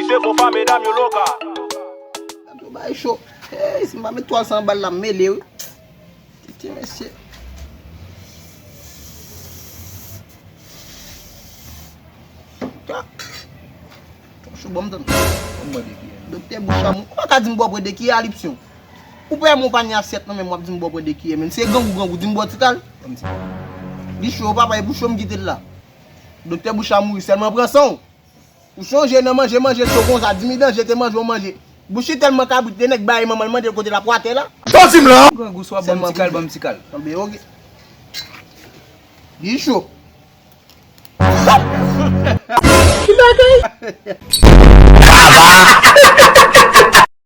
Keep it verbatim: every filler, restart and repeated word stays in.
Te bon pa medam yo loka. Gade yon bagay cho. Hey, si m pa met twal sa nan bal la, m mele wi. Titi mesye. Cho, bon, m tann. Doktè Bouchamou, ou pa ka di m bò prè de ki alipsyon? Ou pè mwen ou pa ni asyèt nan men m w ap di m bò prè de kiyè, men se grangou grangou, di m bò ti kal. Li cho, papa, e pou cho m kite l la. Doktè Bouchamou, sèlman pran san w. Ou chonje nan manje, manje cho konsa, di mi danje te manje yon manje. Bouch li tèlman kabrit, de nèg bay manman l mande l kote l ap watè la. Sa w di m la? Grangou swa ban m ti kal, ban m ti kal. Tanbe, oke. Li cho. Ki bagay?